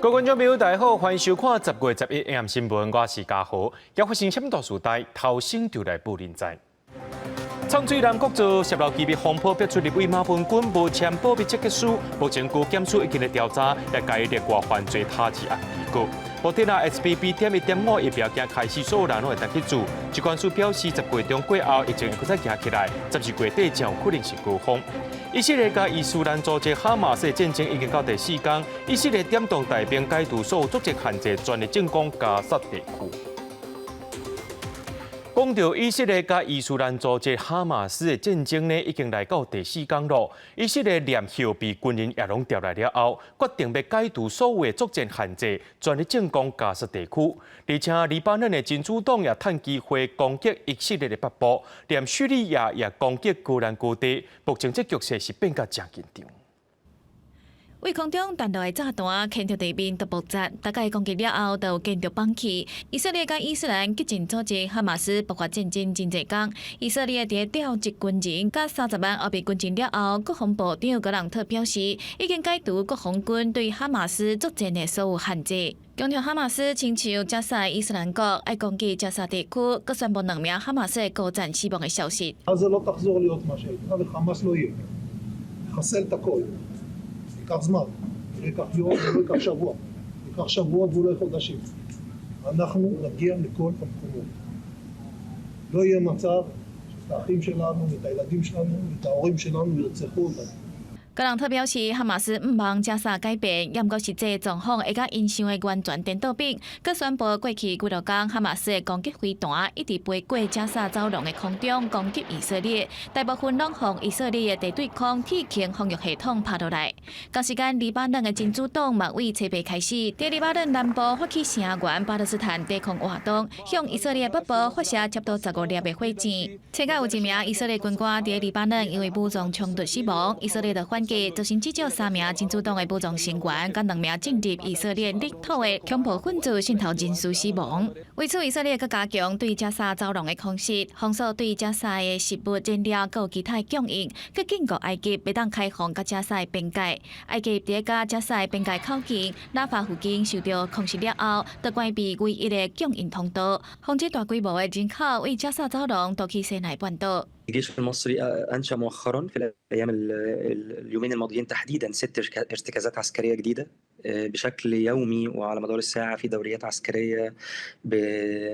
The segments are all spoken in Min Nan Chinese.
各位觀眾朋友，大家好，歡迎收看10月11 AM 新聞，我是嘉豪。猶發生啥物大事代，頭先就來報恁知。創水南國造洩漏機密風波，逼出立委馬文君無簽保密裁決書，目前高檢署已經咧調查，也共伊列外犯罪他治案提告。目前啊，XBB.1.5疫苗已經開始，所有人攏會當去注。疾管署表示，10月中過後，疫情會閣再行起來，12月底將有可能是高峰。以色列佮伊斯蘭組織哈馬斯戰爭已經到第四天，以色列點動大兵解除所有作戰限制，全力進攻加薩地區。講著以色列佮伊斯蘭組織哈馬斯的戰爭呢，已經來到第四天囉。以色列連後備軍人也攏調來了後，決定欲解除所有的作戰限制，全力進攻加薩地區。而且黎巴嫩的真主黨也趁機會攻擊以色列的北部，連敘利亞也攻擊戈蘭高地。目前這局勢是變甲誠緊張。對空中彈落的炸彈，牽著地面都爆炸，大概攻擊了後，就有建築崩去。以色列佮伊斯蘭激進組織哈馬斯爆發戰爭真濟工，以色列佇調集軍人佮30萬後備軍人了後，國防部長格朗特表示，已經解除國防軍對哈馬斯作戰的所有限制。強調哈馬斯親像加薩伊斯蘭國愛攻擊加薩地區，閣宣布兩名哈馬斯的高層死亡的消息。 ייקח זמן, זה ייקח יום, זה לא ייקח שבוע, ייקח שבועות ואולי חודשים. אנחנו נגיע לכל המקומות. לא יהיה מצב שאת האחים שלנו, ואת הילדים שלנו, ואת ההורים שלנו ירצחו אותנו. 格朗特表示，哈馬斯毋望加薩改變，猶毋過實際狀況會佮𪜶想的完全顛倒反。閣宣布過去幾落工，哈馬斯的攻擊飛彈一直飛過加薩走廊的空中攻擊以色列，大部分攏予以色列的地對空鐵穹防禦系統拍落來。仝時間，黎巴嫩的真主黨嘛對初八開始，佇黎巴嫩南部發起聲援巴勒斯坦抵抗活動，向以色列北部發射差不多15粒的火箭。冊仔有一名以色列軍官佇黎巴嫩因為武裝衝突死亡，以色列就反擊，造成至少三名真主黨的武裝成員，佮兩名進入以色列領土的恐怖分子滲透人士死亡。為此，以色列閣加強對加沙走廊的空襲，封鎖對加沙的食物、燃料閣有其他的供應，閣警告埃及袂當開放佮加沙的邊界。埃及佇佮加沙的邊界口徑拉法附近受著空襲了後，就關閉唯一的供應通道，防止大規模的人口對加沙走廊渡去西奈半島。 الجيش المصري أنشأ مؤخرا في الأيام اليومين الماضيين تحديدا ست ارتكازات عسكرية جديدة بشكل يومي وعلى مدار الساعة في دوريات عسكرية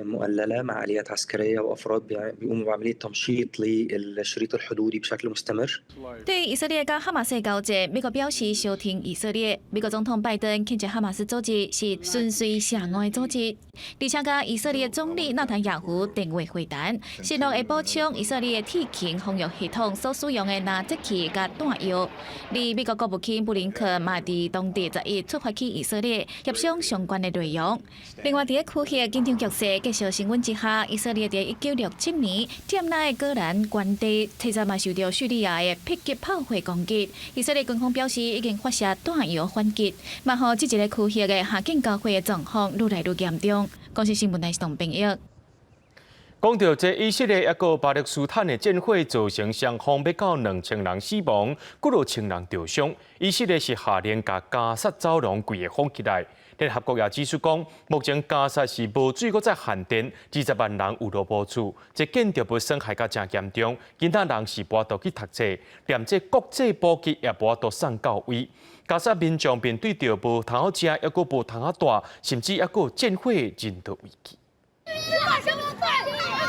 مؤللة مع آليات عسكرية وأفراد بيقوموا بعملية تمشيط للشريط الحدودي بشكل مستمر. 對以色列佮哈馬斯交戰，美國表示相挺以色列。美國總統拜登譴責哈馬斯組織是純粹邪惡的組織，而且佮以色列總理納坦雅胡電話會談，承諾會補充以色列鐵穹防禦系統所使用的攔截器佮彈藥。而美國國務卿布林肯嘛佇當地11出發去以色列協商相關的內容。另外，佇區域緊張局勢繼續升溫之下，以色列佇1967年佔領的戈蘭高地，提早嘛受著敘利亞的迫擊炮火攻擊。以色列軍方表示已經發射彈藥反擊，嘛予這一个區域的下境交火的狀況愈來愈嚴重。公視新聞台是董編譯。講著這以色列抑閣巴勒斯坦的戰火造成雙方欲到2000人死亡，幾若千人著傷。以色列是下令共加薩走廊規个封起來。聯合國也指出講，目前加薩是無水閣再限電，20萬人有路無厝，這建築物損害甲誠嚴重，囡仔人是無法度去讀冊，連這國際補給也無法度送到位。加薩民眾面對著無通好食，抑閣無通好蹛，甚至抑閣有戰火人道危機。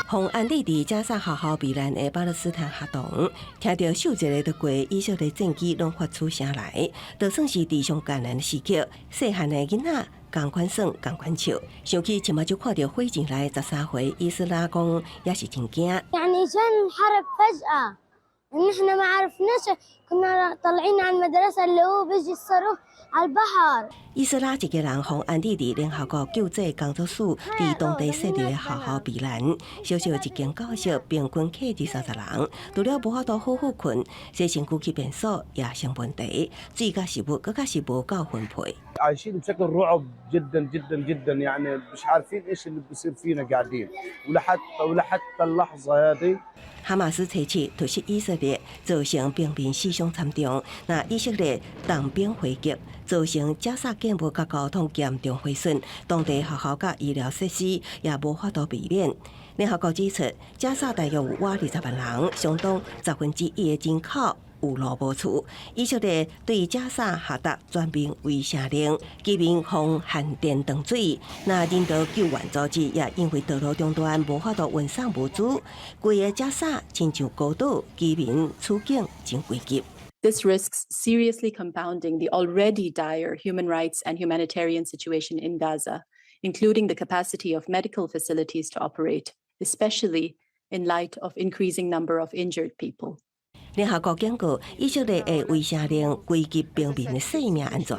予安置佇加薩學校避難的巴勒斯坦學童，聽著數一个就過以色列戰機，攏發出聲來，就算是佇上艱難的時刻，細漢的囡仔仝款耍，仝款笑。想起前目睭看著火箭來13歲，伊斯拉講也是真驚。 يعني جن حرب فجأة نحن ما عرفناش كنا طالعين على المدرسة اللي هو بيجي الصاروخ على البحر。伊斯拉一家人予安置佇聯合國救濟工作署佇當地設立的學校避難，小小一間教室平均客二三十人，除了無法度好好睏，洗身軀去便所也成問題，水佮食物閣較是無夠分配。 عايشين بشكل رعب جدا جدا جدا يعني مش عارفين ايش اللي بيصير فينا قاعدين ولحتى ولحتى اللحظه هذه 哈馬斯初七突襲以色列，造成平民死傷慘重。那以色列重兵回擊，造成加薩建物佮交通嚴重毀損，當地學校佮醫療設施也無法度避免。聯合國指出，加薩大約有倚20萬人，相當1/10的人口有路無厝。以色列對加薩下達全面圍城令，居民予限電斷水。那人道救援組織也因為道路中斷，無法度運送物資。規个加薩親像孤島，居民處境真危急。 This risks seriously compounding the already dire human rights and humanitarian situation in Gaza, including the capacity of medical facilities to operate, especially in light of increasing number of injured people. 聯合國警告，以色列的圍城令危及平民的生命安全，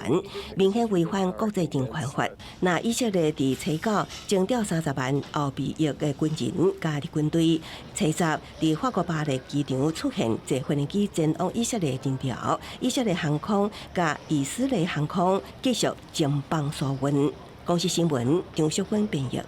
明顯違反國際人權法。那以色列佇初九徵調30萬後備役的軍人加入軍隊，初十佇法國巴黎機場出現坐飛機前往以色列人潮，以色列航空佮以斯雷航空繼續增班疏運。公視新聞張淑芬編譯。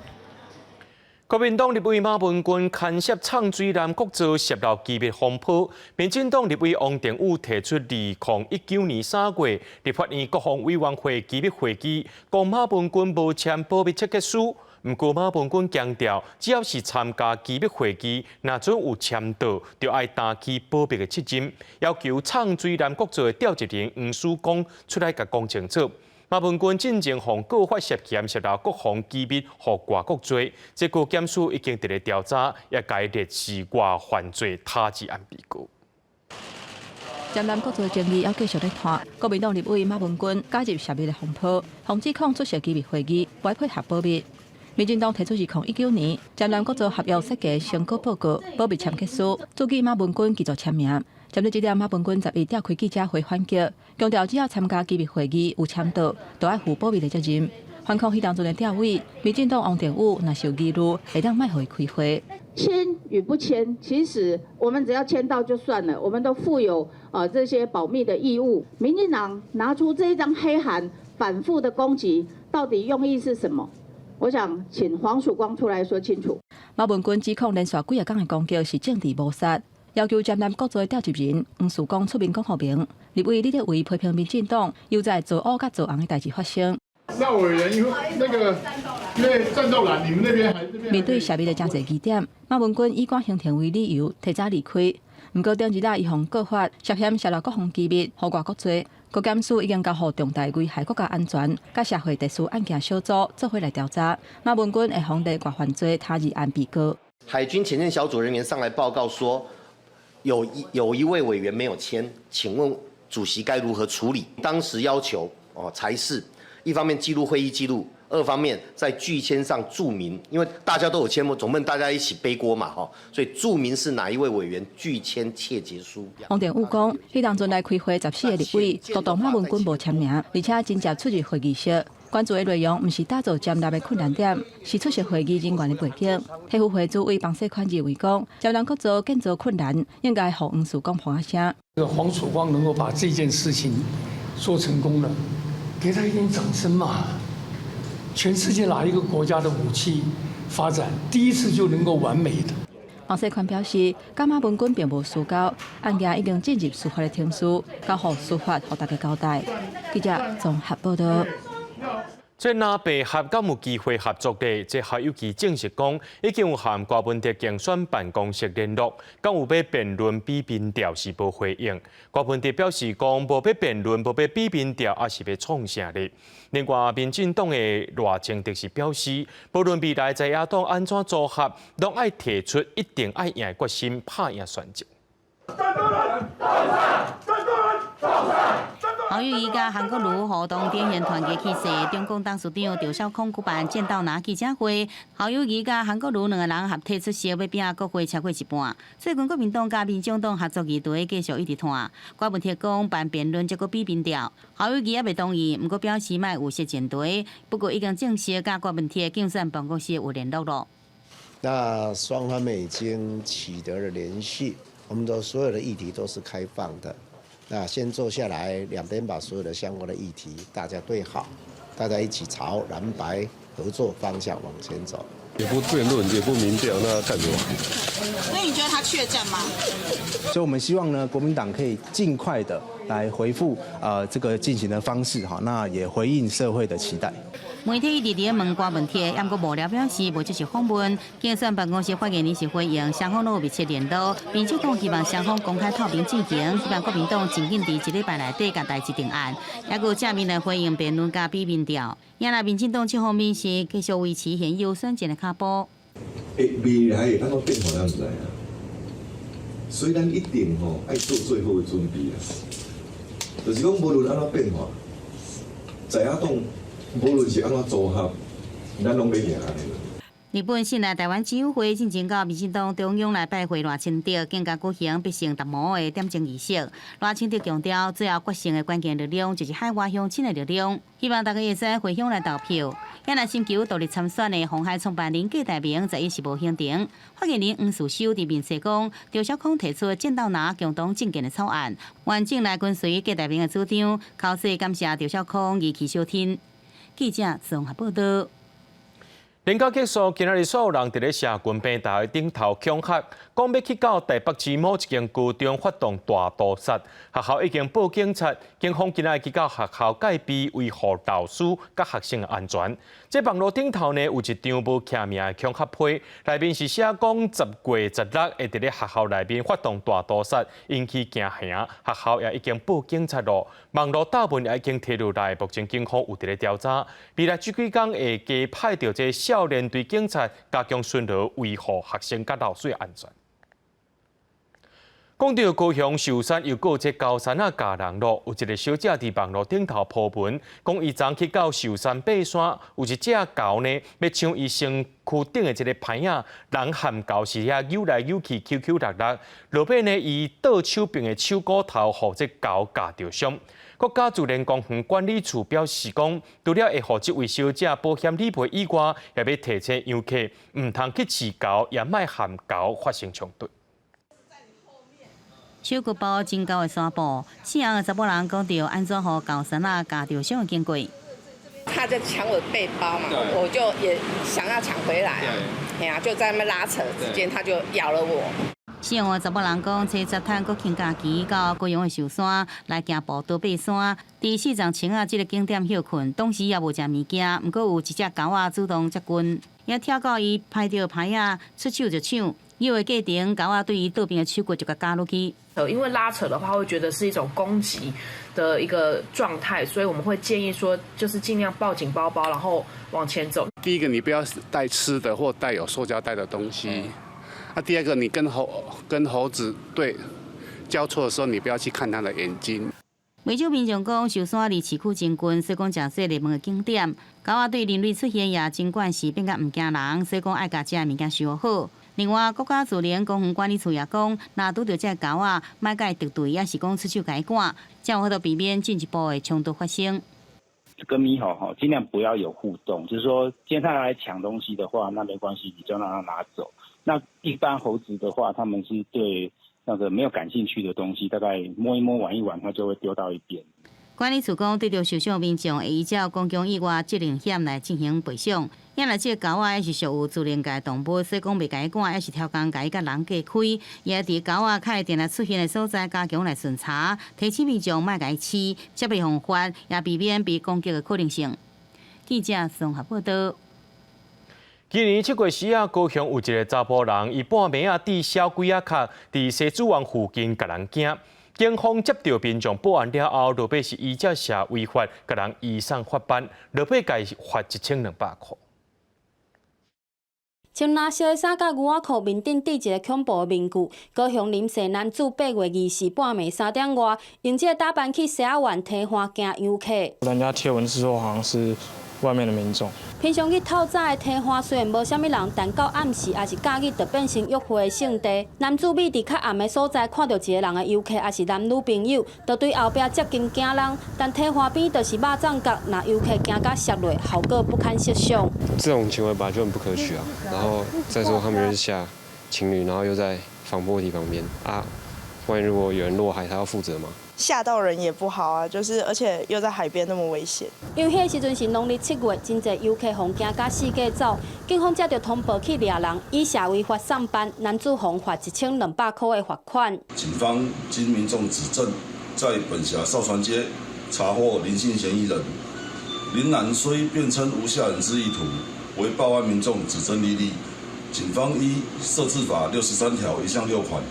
國民黨立委馬文君牽涉唱水南國造洩漏機密風波，民進黨立委王定宇提出2019年3月立法院國防委員會機密會議，講馬文君無簽保密切結書。毋過馬文君強調，只要是參加機密會議，若準有簽到，就愛擔起保密的責任，要求唱水南國造的召集人黃曙光出來共講清楚。馬文君進前予告發涉嫌洩漏國防機密予外國罪，這個檢署已經佇咧調查，也共伊列是外犯罪他治案被告。占南國造爭議猶繼續咧拖，國民黨立委馬文君加入洩密的風波，予指控出席機密會議，無配合保密。民進黨提出2019年占南國造合約設計成果報告保密簽結書，注記馬文君拒絕簽名。針對這點，馬文君11召開記者會反擊，強調只要參加機密會議有簽到，就愛負保密的責任。反控彼當陣的召委，民進黨王定宇若是有疑慮，會當莫予伊開會。簽與不簽，其實我們只要簽到就算了，我們都負有這些保密的義務。民進黨拿出這一張黑函，反覆的攻擊，到底用意是什麼？我想請黃曙光出來說清楚。馬文君指控連續幾仔工的攻擊是政治謀殺，要求占南國造的召集人黃曙光出面講予明。立委李德維批評民進黨又再造烏佮造紅的代誌發生。那委員因為那個因為戰鬥藍，你們那邊還面對洩密的誠濟疑點，馬文君以趕行程為理由提早離開。毋過頂日仔伊予告發涉嫌洩露國防機密，予外國罪。國檢署已經交予重大危害國家安全佮社會秩序案件小組做伙來調查。馬文君會予列外犯罪他治案被告。海軍潛艦小組人員上來報告說，有一位委員沒有簽，請問主席該如何處理？當時要求哦，裁示一方面記錄會議記錄，二方面在拒簽上註明，因為大家都有簽，總不能大家一起背鍋嘛，哈，所以註明是哪一位委員拒簽切結書。王定宇講，彼當陣來開會14個立委，獨獨馬文君無簽名，而且真正出入會議室。關注的內容毋是打造占南的困難點，是出席會議人員的背景。體育會主委彭世寬認為講，占南國造建造困難，應該予黃曙光破聲。這個黃曙光能夠把這件事情做成功了，給他一點掌聲嘛！全世界哪一個國家的武器發展第一次就能夠完美的？黃世寬表示，佮馬文君並無私交，案件已經進入司法的程序，交予司法予大家交代。記者綜合報道。這藍白合敢有機會合作的？這侯友宜證實講，已經有和柯文哲競選辦公室聯絡，敢有欲辯論比民調是無回應。柯文哲表示講，無欲辯論，無欲比民調，抑是欲創啥咧？另外，民進黨的賴清德是表示，無論未來在野黨按怎組合，攏愛提出一定愛贏的決心，拍贏選戰。戰鬥藍，侯友宜佮韓國瑜互動展現團結氣勢。中共董事長趙少康舉辦見到拿記者會，侯友宜佮韓國瑜兩个人合體出席，欲拼國會超過一半。最近國民黨佮民眾黨合作議題繼續一直拖。柯文哲講辦辯論，這閣比民調。侯友宜猶未同意，毋過表示莫預設前提。不過已經證實佮柯文哲競選辦公室有聯絡囉。那雙方面已經取得了聯繫，我們的所有的議題都是開放的。那先坐下來，兩邊把所有的相關的議題大家對好，大家一起朝藍白合合作方向往前走。也不辯論，也不民調，那幹什麼？那你覺得他確診嗎？所以，我們希望呢，國民黨可以盡快的來回復這個進行的方式哈，那也回應社會的期待。媒體一直佇咧問關問題，毋過幕僚表示無接受訪問。競選辦公室發言人是回應，雙方攏有密切聯絡。民主黨希望雙方公開透明進行，希望國民黨盡緊佇一禮拜內底共代誌定案，猶閣有正面來回應辯論佮比民調。也若民進黨這方面是繼續維持現有選戰的腳步。未來會按怎變化，咱毋知影，所以咱一定吼愛做最好的準備啊。就是講，無論按怎變化，在野黨無論是按怎組合，咱攏欲贏按呢。日本信賴臺灣之友會進前到民進黨中央來拜會賴清德，更加舉行必勝達摩的點鐘儀式。賴清德強調，最後決勝的關鍵力量就是海外鄉親的力量，希望大家會使回鄉來投票。也若尋求獨立參選的鴻海創辦人郭台銘，十一是無行程。發言人黃士修佇面冊講，張小康提出見到拿共同政見的草案，完整來跟隨郭台銘的主張，口說感謝張小康義氣相挺。記者綜合報道。連假結束，今仔日煞有人佇咧社群平台頂頭恐嚇，講欲去到台北市某一間高中發動大屠殺。學校已經報警察，警方今仔日去到學校戒備，維護老師佮學生的安全。這網路頂頭呢，有一張無簽名的恐嚇批，內面是寫講10月16會佇咧學校內面發動大屠殺，引起驚嚇。學校也已經報警察咯。網路貼文也已經提落來，目前警方有佇咧調查。未來這幾工會加派著這少年隊警察加強巡邏，維護學生佮老師的安全。講到高雄壽山又閣有這高山仔咬人咯，有一個小姐佇網路頂頭 po 文，講伊昨去到壽山爬山，有一隻猴呢，欲搶伊身軀頂的這个牌仔，人和猴是遐扭來扭去，搝搝落落，落尾呢，伊倒手爿的手骨頭，予這猴咬著傷。國家自然公園管理處表示講，除了會予這位小姐保險理賠以外，也欲提醒遊客，毋通去飼猴，也莫和猴發生衝突。手骨包真高的山坡，四紅的查某人講著按怎予猴山仔咬著傷的經過。他就搶我背包嘛，我就也想要搶回來啊，哎呀，就在那拉扯之間，他就咬了我。四紅的查某人講，初十趁國慶假期到高雄的壽山來行步道爬山，佇四重樯仔這个景點歇睏，當時也無食物件，毋過有一隻猴仔主動接近，也跳到伊拍著牌仔，出手就搶。因為過程，猴仔對伊倒爿的手骨就共咬落去。因為拉扯的話，會覺得是一種攻擊的一個狀態，所以我們會建議說，就是盡量抱緊包包，然後往前走。第一個，你不要帶吃的或帶有塑膠袋的東西。啊，第二個，你跟猴子對交錯的時候，你不要去看它的眼睛。袂少民眾講，壽山離市區真近，所以講誠濟熱門的景點。猴仔對人類出現也真慣勢，變甲毋驚人，所以講愛共食的物件收好。另外，國家自然公園管理處也講，若拄著這个猴仔，莫共伊敵對，抑是講出手共伊趕，才有法度避免進一步的衝突發生。跟獼猴吼，盡量不要有互動，就是說，今天他來搶東西的話，那沒關係，你就讓他拿走。那一般猴子的話，他們是對那個沒有感興趣的東西，大概摸一摸、玩一玩，他就會丟到一邊。管理處講，對著受傷民眾會依照公共意外責任險來進行賠償。也若這个猴仔是屬於自然界動物，所以講袂共伊趕，抑是刁工共伊佮人隔開。也佇猴仔較會定定出現的所在加強來巡查，提醒民眾莫共伊飼，才袂予罰，也避免被攻擊的可能性。記者綜合報道。今年7月時啊，高雄有一个查埔人，伊半暝仔佇小鬼仔跤佇西子灣附近共人驚。警方接到民眾報案了後，落尾是依照社違法，共人移送法辦，落尾共罰1200塊。穿藍色的衫佮牛仔褲，面頂戴一个恐怖的面具。高雄林姓男子8月24半暝3點外，用這个打扮去西仔灣堤岸驚遊客。人家貼文是說，好像是外面的民眾。平常日透早的堤岸雖然無啥物人，但到暗時抑是假日就變成約會的勝地。男子覕佇較暗的所在，看著一个人的遊客，抑是男女朋友，就對後壁接近驚人。但堤岸邊就是肉粽角，若遊客驚甲摔落，後果不堪設想。這種行為本來就很不可取啊！然後再說他們又是下情侶，然後又在防波堤旁邊啊，萬一如果有人落海，他要負責嗎？嚇到人也不好啊，就是而且又在海邊那麼危險。因為彼個時陣是農曆七月，真濟遊客予驚甲四界走，警方接著通報去掠人，以涉違法送辦，男子予罰1200箍的罰款。警方經民眾指證，在本轄哨船街查獲林姓嫌疑人。林男雖辯稱無嚇人之意圖，惟報案民眾指證歷歷，警方依設置法63條1項6款，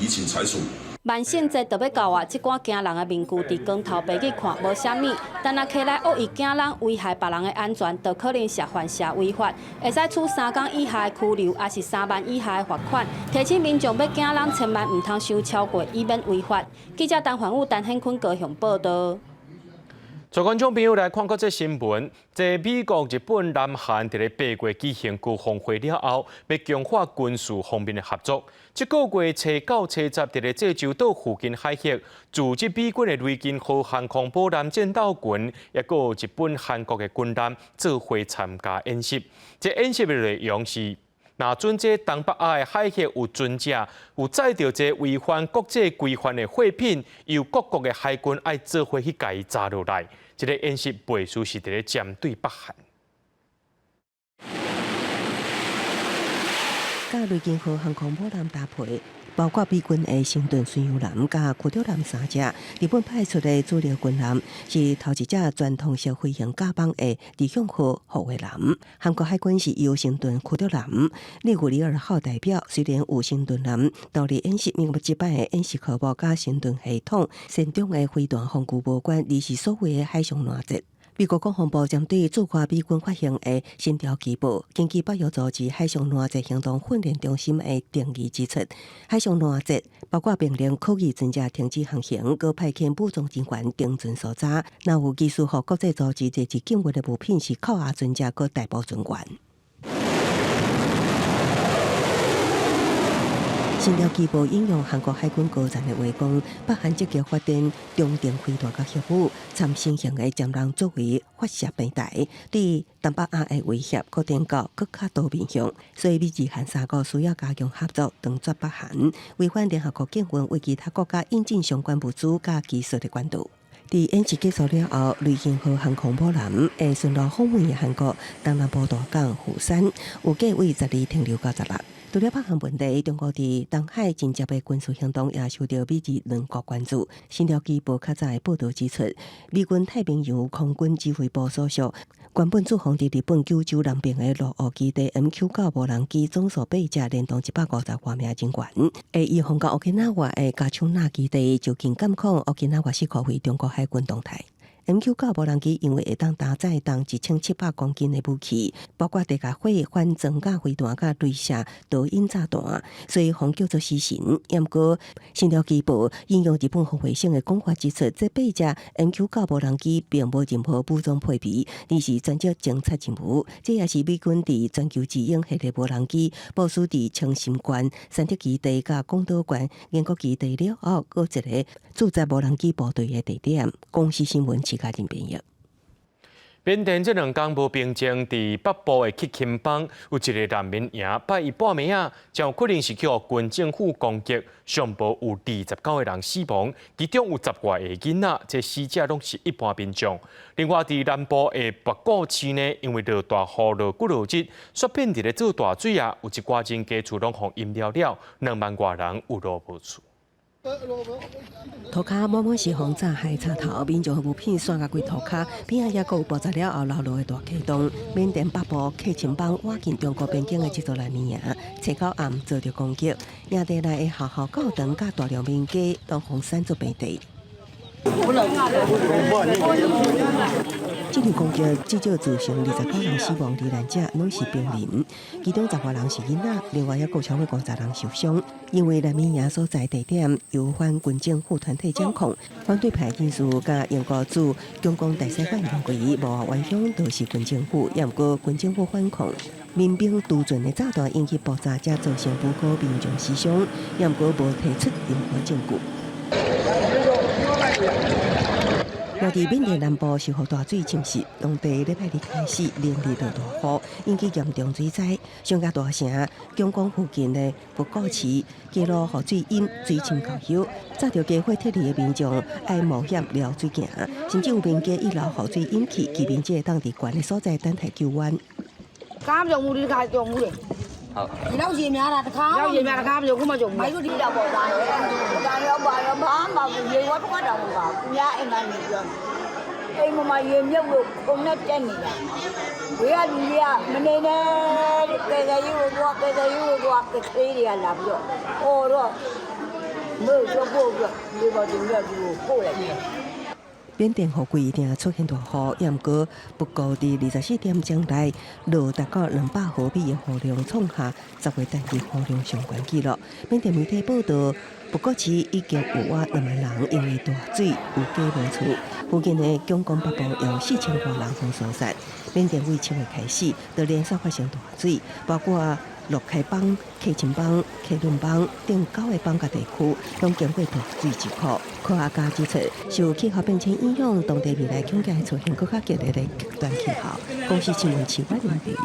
移請裁處。萬聖節就欲到啊！這款驚人的面具佇光頭白日看無啥物，但若提來惡意驚人，危害別人的安全，就可能涉犯涉違法，會使處3工以下的拘留，抑是3萬以下的罰款。提醒民眾欲驚人，千萬毋通傷超過，以免違法。記者陳焕武、陳顯坤高雄報道。帶觀眾朋友來看國際新聞，這美國、日本、南韓佇咧8月舉行高峰會了後，欲強化軍事方面的合作。這個月初九、初十，佇咧濟州島附近海域，駐日美軍的雷根號航空母艦戰鬥群，抑閣有日本、韓國的軍艦做伙參加演習。這演習的內容是，若準這東北亞的海域有船隻有載著這違反國際規範的貨品，由各國的海軍愛做伙去共伊查落來。這个演習袂輸是佇咧針對北韓。佮雷根號航空母艦搭配，包括美軍的神盾巡洋艦佮驅逐艦三隻，日本派出的主力軍艦是頭一隻全統式飛行甲板的理想號護衛艦。韓國海軍是由神盾驅逐艦利古里爾號代表，雖然有神盾艦獨立演習，毋過這擺的演習科目佮神盾系統先進的飛彈防禦無關，而是所謂的海上攔截。美國國防部針對駐華美軍發行的新調機報，根據北約組織海上攔截行動訓練中心的定義指出，海上攔截包括命令可疑船隻停止航行，閣派遣武裝人員登船搜查。若有技術予國際組織列入禁運的物品，是扣押船隻閣逮捕船員。新調機報引用韓國海軍高層的話講，北韓積極發展中程飛彈佮核武，參新型的潛艦作為發射平台，對東北亞的威脅擴展到閣較多面向。所以美日韓三國需要加強合作，斷絕北韓違反聯合國禁運為其他國家引進相關物資佮技術的管道。佇演習結束了後，雷根號航空母艦會順路訪問韓國東南部大港釜山，預計為12停留到16。除了北韓問題，中國佇東海緊接的軍事行動也受到美日兩國關注。新調機報較早的報道指出，美軍太平洋空軍指揮部所屬原本駐防佇日本九州南邊的鹿屋基地 MQ-9無人機總數八隻，連同150外名人員，會移防到沖繩的嘉手納基地，就近監控沖繩四箍圍中國海軍動態。MQ-9無人機因為會當搭載重1700公斤的武器，包括地下火反裝甲飛彈佮雷射導引炸彈，所以予叫做死神。毋過，新調機報引用日本防衛省的講法指出，這八隻 MQ-9無人機並無任何武裝配備，而是專職偵察任務。這也是美軍佇全球之鷹系列無人機部署佇青森縣山德基地佮廣島縣岩國基地了後，閣一個駐紮無人機部隊的地點。公視新聞。緬甸這兩工無平靜，佇北部的克欽邦有一个難民營，拜一半暝仔，真有可能是去予軍政府攻擊，上無有29个人死亡，其中有10外个囡仔，這死者攏是一般民眾。另外，佇南部的白果市呢，因為落大雨落幾落日，煞變佇咧做大水啊，有一寡人家厝攏予淹了了，2萬外人有路無厝。塗跤滿滿是予炸海插頭，民眾物品散甲規塗跤，邊仔抑閣有爆炸了後流落的大坑洞。緬甸北部克欽邦倚近中國邊境的這座難民營，初九暗遭著攻擊，營地內的學校、教堂佮大量民家攏予散做平地。這場攻擊至少造成29人死亡，罹難者攏是平民，其中10外人是囡仔，另外猶閣有超過50人受傷。因為難民營所在地點由反軍政府團體掌控，反對派人士佮英國駐中共大使館認為，幕後元兇都是軍政府，也毋過軍政府反抗，民兵貯存的炸彈引起爆炸，才造成無辜民眾死傷，也毋過無提出任何證據。若佇緬甸南部受予大水侵襲，當地禮拜二開始連日落大雨，引起嚴重水災。上加大城仰光附近的吳哥市，街路予水淹，水深到腰，搭著加火撤離的民眾愛冒險撩水行，甚至有民家一樓予水淹去，居民只會當佇懸的所在等待救援。敢用有你開用有咧。好。老是命啦，老是命啦，敢用我嘛用。買個你老無大，大了大了，媽媽ရေ我不管老無搞，也應該你用。အိမ်မှာရေမြုပ်လို့ခုံနဲ့တက်နေတာဝေးကလူတွေကမနေနဲ့ကဲကဲယူတော့ကဲကဲယူတော့ကလေးတွေကလာပြီးတော့အော်တော့没说过个，你把人家就过来。緬甸雨季定出現大雨，也毋過不過佇24點鐘內落達到200毫米的雨量，創下10月單日雨量上懸紀錄。緬甸媒體報道，吳哥市已經有倚2萬人因為大水有家無厝，附近的仰光北部有4000多人予疏散。緬甸為7月開始，就連續發生大水，包括若開邦、克欽邦、克倫邦等九個邦佮地區，攏經過大水之苦。科學家指出，受氣候變遷影響，當地未來恐驚會出現閣較激烈的極端氣候。公視新聞徐婉玲報導。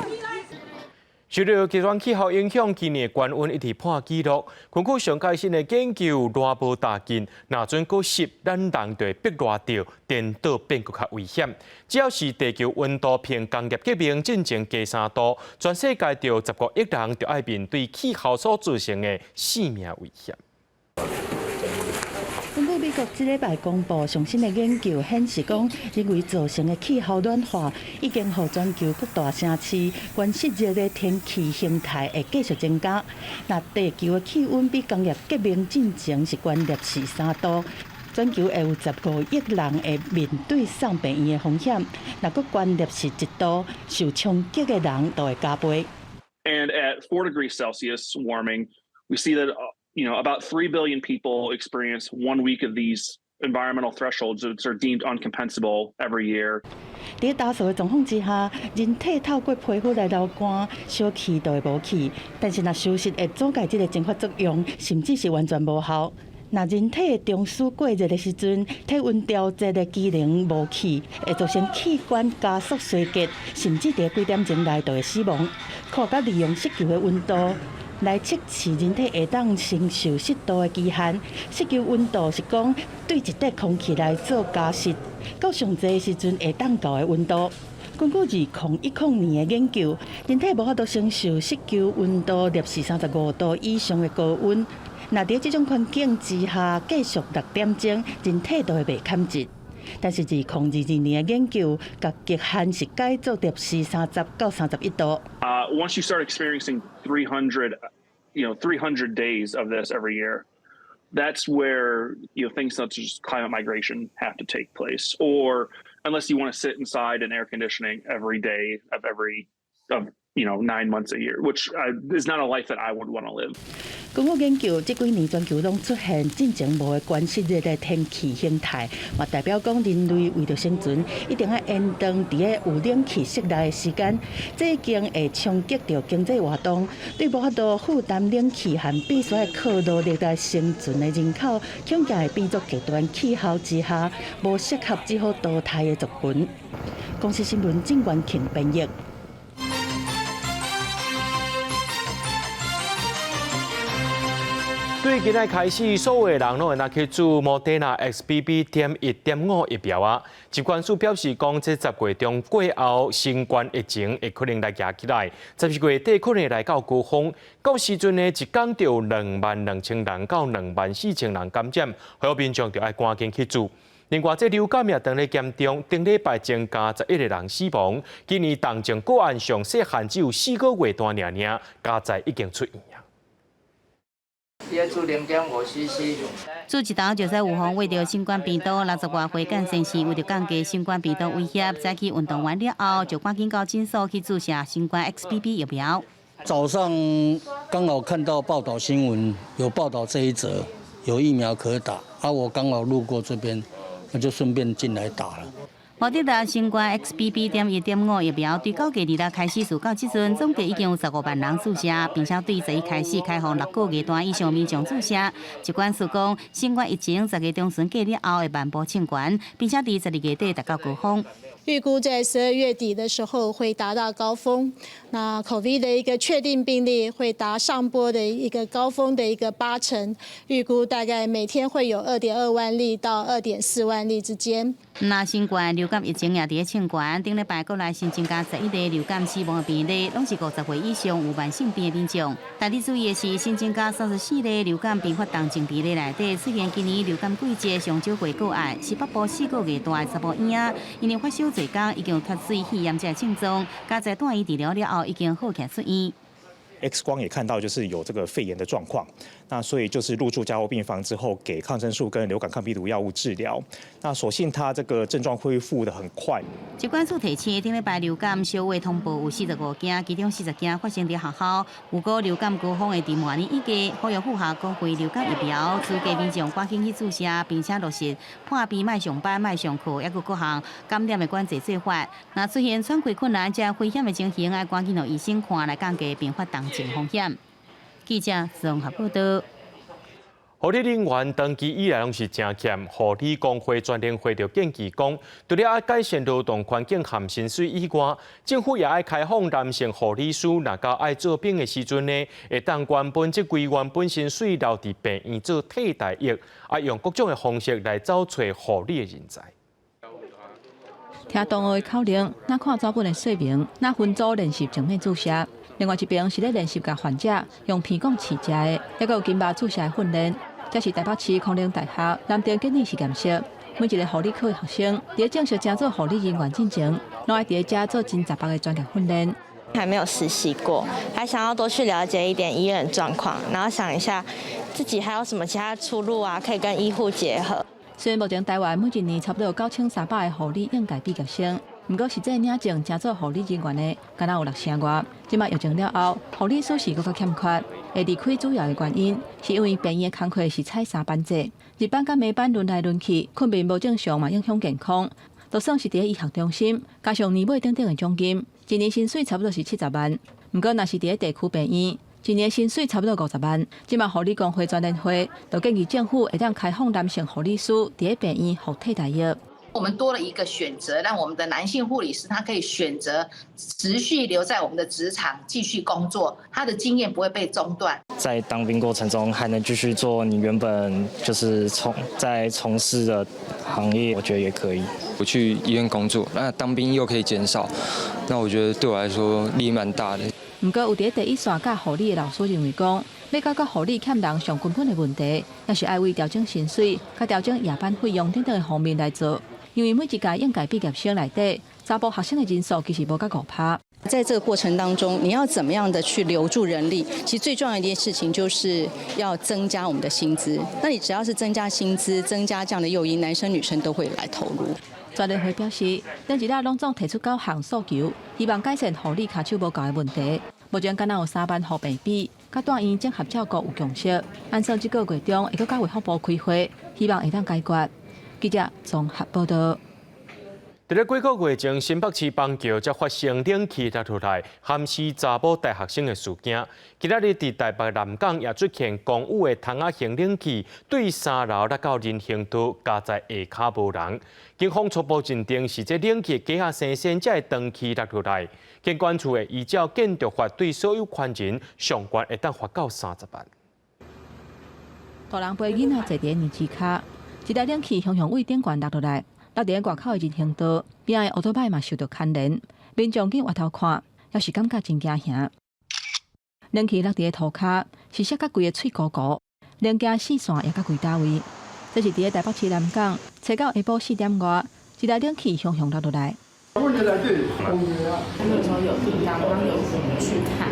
受到極端氣候影響，今年高溫一直破紀錄。根據上最新的研究，熱無焦緊，若準閣濕，咱人就會逼熱著，顛倒變閣較危險。只要是地球溫度比工業革命進前加3度，全世界就有15億人就愛面對氣候所造成的性命危險。根據美國這禮拜公布上新的研究顯示，講人為造成的氣候暖化已經予全球各大城市懸濕熱的天氣形態會繼續增加。若地球的氣溫比工業革命進前是懸攝氏3度，全球會有15億人會面對送病院的風險。若閣懸攝氏1度，受衝擊的人就會加倍。 And at 4 degrees Celsius warming, we see that about 3 billion people experience one week of these environmental thresholds that are deemed uncompensable every year. 佇焦燥的狀況之下，人體透過皮膚來流汗，小氣就會無去。但是若傷濕會阻礙這个蒸發作用，甚至是完全無效。若人體中樞過熱的時陣，體溫調節的機能無去，會造成器官加速衰竭，甚至佇幾點鐘內就會死亡。科學家利用濕球的溫度來測試人體會當承受濕度的極限。濕球溫度是講對一塊空氣來做加濕，到上濟的時陣會當到的溫度。根據2010年的研究，人體無法度承受濕球溫度攝氏35度以上的高溫。若佇這種環境之下繼續6點鐘，人體就會袂堪折。但是2022年的研究，共極限是改做攝氏30到31度。 Once you start experiencing 300 days of this every year, that's where things such as climate migration have to take place, or unless you want to sit inside in air conditioning every day of every of 9 months a year, which is not a life that I would want to live. 根據研究，這幾年全球攏出現進前無的懸濕熱的天氣形態，嘛代表講人類為著生存，一定愛延長佇个有冷氣室內的時間，這已經會衝擊著經濟活動，對無法度負擔冷氣和必須愛靠勞力來生存的人口，恐驚會變做極端氣候之下無適合只好淘汰的族群。公視新聞鄭元慶編譯。對今仔開始，所有的人攏會當去注莫德納 XBB.1.5疫苗啊。疾管署表示講，這10月中過後，新冠疫情會可能來夯起來，12月底可能會來到高峰。到時陣呢，一工就有22,000人到24,000人感染，予民眾就愛趕緊去注。另外，這流感也當咧嚴重，頂禮拜增加11個人死亡。今年重症個案上細漢只有4個月大爾爾，佳哉已經出院啊。 注0.5 cc。注一刀就使預防秽著新冠病毒。60外歲干先生為著降低新冠病毒威脅，早起運動完了後，就趕緊到診所去注射新冠 XBB 疫苗。早上剛好看到報道新聞，有報道這一則，有疫苗可打，啊，我剛好路過這邊，那就順便進來打了。莫德納新冠 XBB.1.5疫苗對九月2日開始試到這陣，總計已經有15萬人注射，並且對11開始開放6個月大以上民眾注射。疾管署講，新冠疫情10月中旬過了後會慢步升懸，並且佇12月底達到高峰。預估在12月底的時候會達到高峰，那 COVID 的一個確定病例會達上波的一個高峰的一個8成，預估大概每天會有2.2萬例到2.4萬例之間。那新冠流感疫情也佇咧升懸，頂禮拜國內新增加11例流感死亡的病例，攏是50歲以上有慢性病的民眾。但得注意的是，新增加34例流感併發重症病例內底，雖然今年流感季節上少過個案，是北部4個月大的查某嬰仔，因為發燒濟工已經有脫水肺炎這個症狀，佳哉住院治療了後已經好起來出院。 X 光也看到就是有這個肺炎的狀況，那所以就是入住加護病房之後，給抗生素跟流感抗病毒藥物治療。那所幸他這個症狀恢復得很快。疾管署提醒，頂禮拜流感小學通報有45件，其中40件發生佇學校。如果流感高峰會佇明年一月，呼籲符合公費流感疫苗資格民眾趕緊去注射，並且落實破病莫上班、莫上課，抑閣各項感染的管制做法。若出現喘氣困難這危險的情形，愛趕緊予醫生看來降低併發重症風險。記者綜合報道。護理人員長期以來攏是誠欠，護理工會全聯會就建議講，除了愛改善勞動環境和薪水以外，政府也愛開放男性護理師，若到愛做兵的時陣呢，會當原本這規原本薪水留佇病院做替代役，啊用各種的方式來走揣護理的人才。聽同學的口令，若看紙本的說明，若分組練習靜脈注射。另外一邊是咧練習共患者用鼻管飼食的，抑閣有筋肉注射的訓練。這是台北市康寧大學南定簡易實驗室，每一個護理科的學生，佇正式成做護理人員進前，攏愛佇遮做真雜目的專業訓練。還沒有實習過，還想要多去了解一點醫院狀況，然後想一下自己還有什麼其他出路啊，可以跟醫護結合。雖然目前台灣每一年差不多有9300个護理應屆畢業生，毋過實際領證成做護理人員的，敢若有6成外。這擺疫情了後，護理師是閣較欠缺。會離開主要的原因，是因為病院的工課是採三班制，日班佮暝班輪來輪去，睏眠無正常嘛影響健康。就算是佇咧醫學中心，加上年尾等等的獎金，一年薪水差不多是70萬。毋過若是佇咧地區病院，一年薪水差不多50萬。這擺護理工會全聯會就建議政府會當開放男性護理師佇咧病院予替代役。我們多了一個選擇，讓我們的男性護理師他可以選擇持續留在我們的職場繼續工作，他的經驗不會被中斷。在當兵過程中還能繼續做你原本就是在從事的行業，我覺得也可以。我去醫院工作，那當兵又可以減少，那我覺得對我來說利益蠻大的。毋過有佇第一線教護理的老師認為講，欲解決護理欠人上根本的問題，抑是愛為調整薪水、佮調整夜班費用等等的方面來做。因為每一屆應屆畢業生內底，查埔學生的人數其實無到5%。在這個過程當中，你要怎麼樣的去留住人力？其實最重要一件事情就是要增加我們的薪資。那你只要是增加薪資，增加這樣的誘因，男生女生都會來投入。全聯會表示，頂一日攏總提出九項訴求，希望改善護理跤手無夠的問題。目前敢若有3萬戶病比，佮住院綜合照顧有共識。按算這個月中會閣佮衛福部開會，希望會當解決。記者綜合報道。佇咧幾個月前，新北市板橋才發生冷氣落落來，譀死查某大學生的事件。今仔日佇台北南港也出現公有的窗仔型冷氣對三樓落到人行道，佳哉下跤無人。警方初步認定是這冷氣機械生鉎才會長期落落來。建管處會依照建築法對所有權人上懸會當罰到30萬。大人陪囡仔坐佇年池跤，一台冷氣雄雄對頂懸落落來。落佇外口的人行道，邊仔的歐多擺嘛受著牽連，民眾緊倚頭看，抑是感覺真驚嚇。冷氣落佇塗跤，是摔甲規个碎糊糊，零件四散也甲規搭位。這是佇咧台北市南港，初九下晡4點外，一台冷氣雄雄落落來。那個時候有聽到，剛有去看，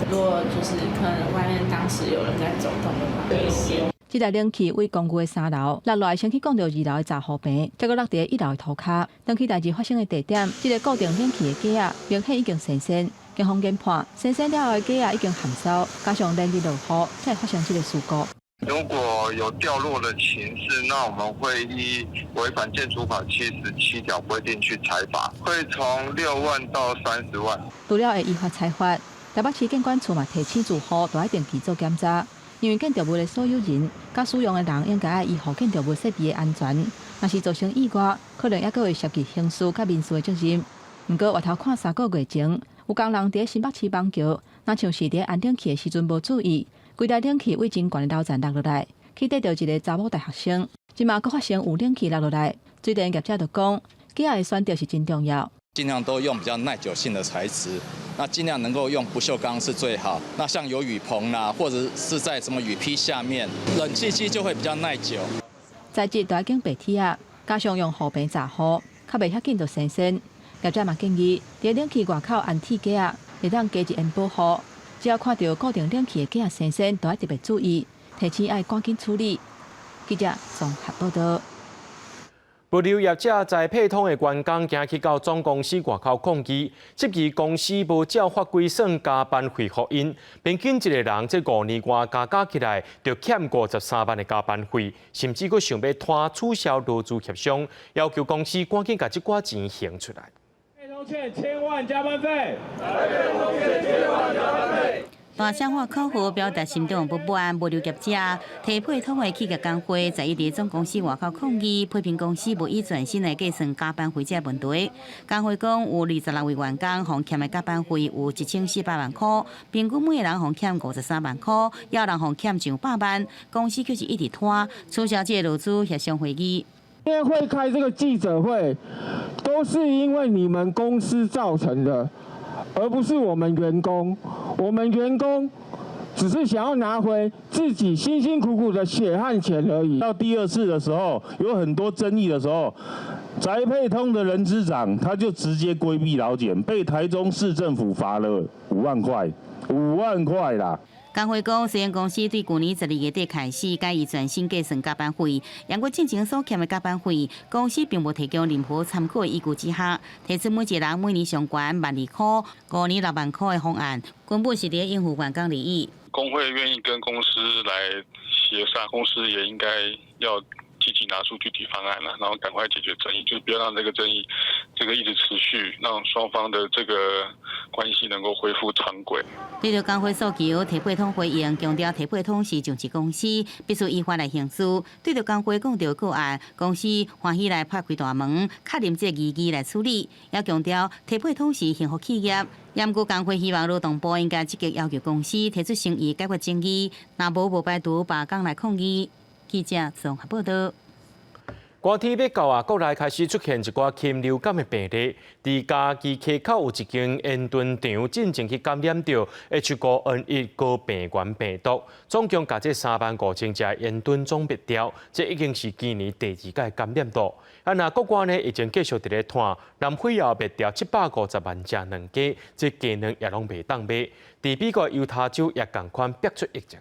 如果就是可能外面當時有人在走動的話，危險。這台冷氣對公寓的三樓落來，先去摃著二樓的雜貨棚，再閣落佇一樓的塗跤。當起代誌發生的地點，這個固定冷氣的機仔明顯已經生鉎，警方研判，生鉎了後的機仔已經含燒，加上連日落雨，才會發生這個事故。如果有掉落的情勢，那我們會依違反建築法77條規定去裁罰，會從6萬到30萬。除了會依法裁罰，台北市建管處嘛提醒住戶都愛定期做檢查，因為建築物的所有人佮使用的人應該愛維護建築物設備的安全。若是造成意外，可能猶閣會涉及刑事佮民事的責任。毋過，回頭看3個月前，有工人佇新北市板橋，若像是佇按冷氣的時陣無注意，規台冷氣對真懸的樓層落落來，去硩著一个查某大學生。這馬閣發生有冷氣落落來，水電業者就講，機仔的選擇是真重要。盡量都用比較耐久性的材質，那盡量能夠用不鏽鋼是最好。那像有雨棚啦，或者是在什麼雨披下面，冷氣機就會比較耐久。材質都愛揀白鐵仔，加上用雨棚閘雨，較袂遐緊就生鉎。業者嘛建議，佇冷氣外口安鐵架仔，會當加一層保護。只要看著固定冷氣的架仔生鉎，都愛特別注意，提醒愛趕緊處理。記者綜合報道。物流業者在配通的員工行去到總公司外口抗議，質疑公司無照法規算加班費予𪜶，平均一個人這5年外加加起來，就欠53萬的加班費，甚至閣想欲拖取消勞資協商，要求公司趕緊共這寡錢還出來。欠千萬加班費。欠千萬加班費。大聲喊口號，表達心中不滿。物流業者提配通的企業工會十一佇總公司外口抗議，批評公司無以全薪來計算加班費這個問題。工會講有26位員工，予欠的加班費有1400萬塊，平均每個人予欠53萬塊，也有人予欠上百萬。公司卻是一直拖，取消這個勞資協商會議。今天會開這個記者會，都是因為你們公司造成的，而不是我們員工。我們員工只是想要拿回自己辛辛苦苦的血汗錢而已。到第二次的時候，有很多爭議的時候，宅配通的人資長他就直接規避勞檢，被台中市政府罰了5萬塊，5萬塊啦。工會講，雖然公司對舊年12月底開始改以全薪計算加班費，毋過進前所欠的加班費，公司並無提供任何參考的依據之下，提出每一個人每年上懸12,000塊，5年6萬塊的方案，根本是佇應付員工利益。工會願意跟公司來協商，公司也應該要積極拿出具體方案啦，然後趕快解決爭議，就不要讓這個爭議這個一直持續，讓雙方的這個關係能夠恢復常軌。對著工會訴求，提配通回應，強調提配通是上市公司，必須依法來行事。對著工會講著個案，公司歡喜來拍開大門，確認這個疑義來處理。也強調提配通是幸福企業。毋過工會希望勞動部應該積極要求公司提出誠意解決爭議，若無無排除罷工來抗議。記者綜合報道。寒天欲到啊，國內開始出現一寡禽流感的病例。佇嘉義溪口有一間煙燻場，進前去感染著 H5N1 高病原病毒，總共共這3萬5千隻煙燻總滅掉，這已經是今年第二擺感染著。啊，若國外呢，疫情繼續佇咧拖，南非也滅掉750萬隻卵雞，這雞卵也攏袂當賣。佇美國猶他州也仝款爆出疫情。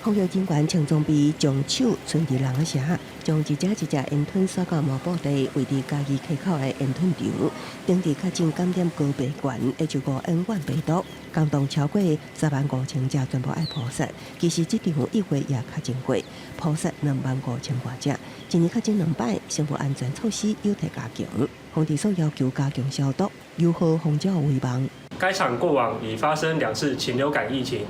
防疫人員穿裝備，將手伸佇籠仔下，將一隻一隻煙燻掃到毛布袋，位佇嘉義溪口的煙燻場，當地確診感染高病原 H5N1 病毒，共動超過3萬5千隻全部愛撲殺。其實這場一月也確診過，撲殺2萬5千外隻。今年確診兩擺，生物安全措施有待加強。防治所要求加強消毒，優化防鳥圍網。該場過往已發生兩次禽流感疫情。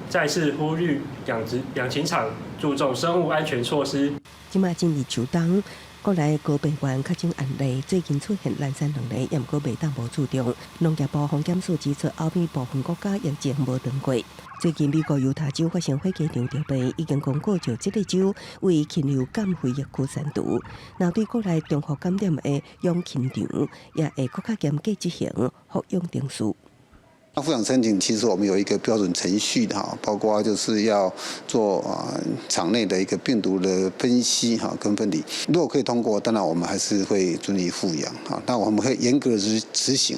再次呼籲養殖養禽場注重生物安全措施。這馬進入秋冬，國內高病原確診案例最近出現零星兩例，毋過袂當無注重。農業部防檢署指出，歐美部分國家疫情無斷過。最近美國猶他州發生火雞場著病，已經公告就這个州為禽流感非疫區刪除。若對國內重複感染的養禽場，也會閣較嚴格執行復養程序。那復養申請其實我們有一個標準程序的哈，包括就是要做啊場內的一個病毒的分析哈跟分離。如果可以通過，當然我們還是會准予復養哈，但我們會嚴格執執行。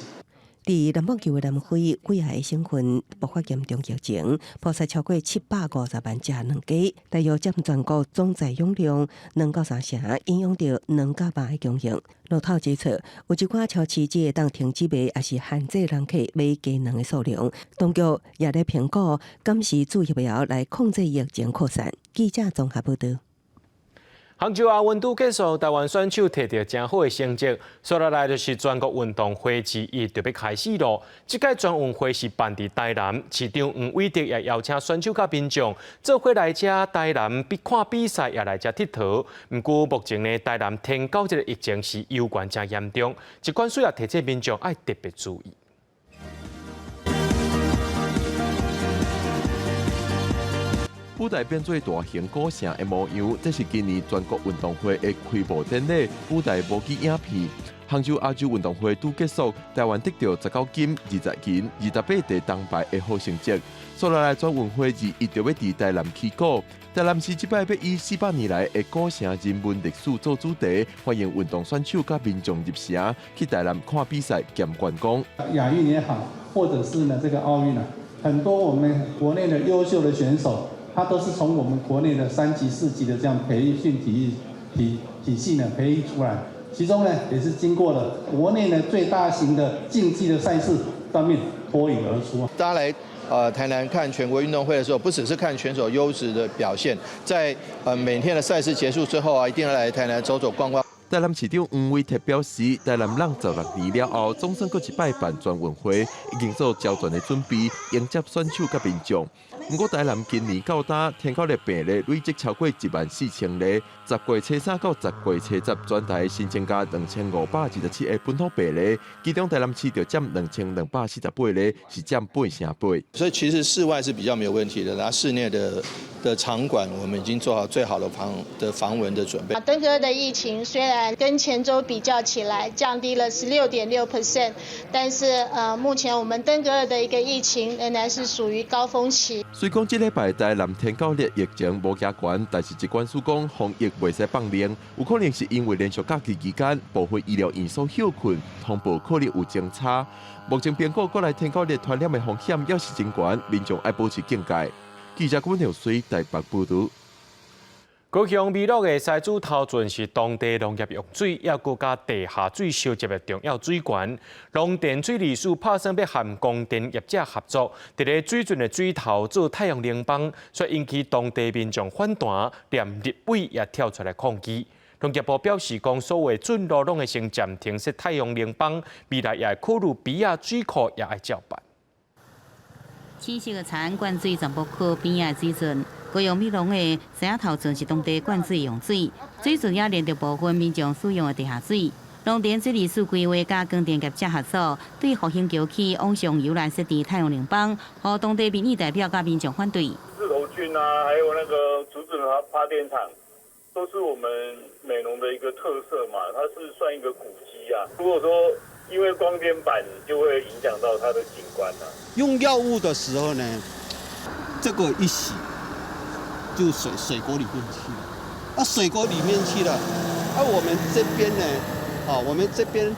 佇南半球的南非，幾仔個省份爆發嚴重疫情，撲殺超過750萬隻卵雞，大約佔全國總飼養量2到3成，影響著卵佮肉的供應。路透指出，有一寡超市只會當停止賣，抑是限制人客買雞卵的數量。當局也咧評估，敢是注疫苗來控制疫情擴散。記者綜合報導。杭州亞運拄結束，台灣選手摕著誠好的成績。紲落來就是全國運動會之一就欲開始囉。這屆全運會是辦佇台南，市長黃偉哲也邀請選手佮民眾做伙來遮台南比看比賽，也來遮𨑨迌。毋過目前呢，台南天狗這個疫情是猶原誠嚴重，疾管署也提醒民眾愛特別注意。舞台變做大型古城的模樣，這是今年全國運動會的開幕典禮舞台模擬影片。杭州亞洲運動會拄結束，台灣得著19金、20銀、28塊銅牌的好成績。紲落來全運會二一就欲佇台南起鼓，台南市這擺欲以400年來的古城人文歷史做主題，歡迎運動選手佮民眾入城去台南看比賽兼觀光。亞運也好，或者是呢這個奧運啊，很多我們國內的優秀的選手。他都是從我們國內的三級、四級的這樣培訓體育體體系呢培育出來，其中呢也是經過了國內呢最大型的競技的賽事上面脫穎而出。大家來台南看全國運動會的時候，不只是看選手優質的表現，在每天的賽事結束之後啊，一定要來台南走走逛逛。台南市長黃偉哲表示，台南人16年了後，總算閣一擺辦全運會，已經做周全的準備，迎接選手佮民眾。毋過台南今年到今，天狗的病例累積超過1萬4千例，10月初三到10月初十，全台新增加2527個本土病例，其中台南市就佔2248例，是佔8成8。所以其實室外是比較沒有問題的，然後室內的場館，我們已經做好最好的防蚊的準備。登革熱的疫情雖然跟前週比較起來降低了16.6%，但是目前我們登革熱的一個疫情仍然是屬於高峰期。雖講這禮拜台南天狗日疫情無加懸，但是疾管署講防疫袂使放冗，有可能是因為連續假期期間部分醫療院所歇睏，通報可能有增差。目前評估國內天狗日傳染的風險猶是真懸，民眾愛保持警戒。記者郭文水台北報導。高雄美祿的獅子頭圳是當地農業用水，抑閣佮地下水收集的重要水源。農田水利署拍算欲和光電業者合作，佇咧水圳的水頭做太陽能板，卻引起當地民眾反彈，連立委也跳出來抗議。農業部表示，講所有圳路攏會先暫停設太陽能板，未來也會考慮埤仔水庫也愛照辦。紫色的田灌水全部靠邊仔的水圳，高雄美濃的獅仔頭圳是當地灌水用水，水圳也連著部分民眾使用的地下水。農田水利署規劃佮光電業者合作，對復興橋起往上游來設置太陽能板，予當地民意代表佮民眾反對。四頭圳啊，還有那個竹子發電廠，都是我們美濃的一個特色嘛，它是算一個古蹟啊。如果說因為光電板就會影響到它的景觀啦。用藥物的時候呢，這個一洗就水溝裡面去了，啊，水溝裡面去了，啊，我們這邊呢，啊，我們這邊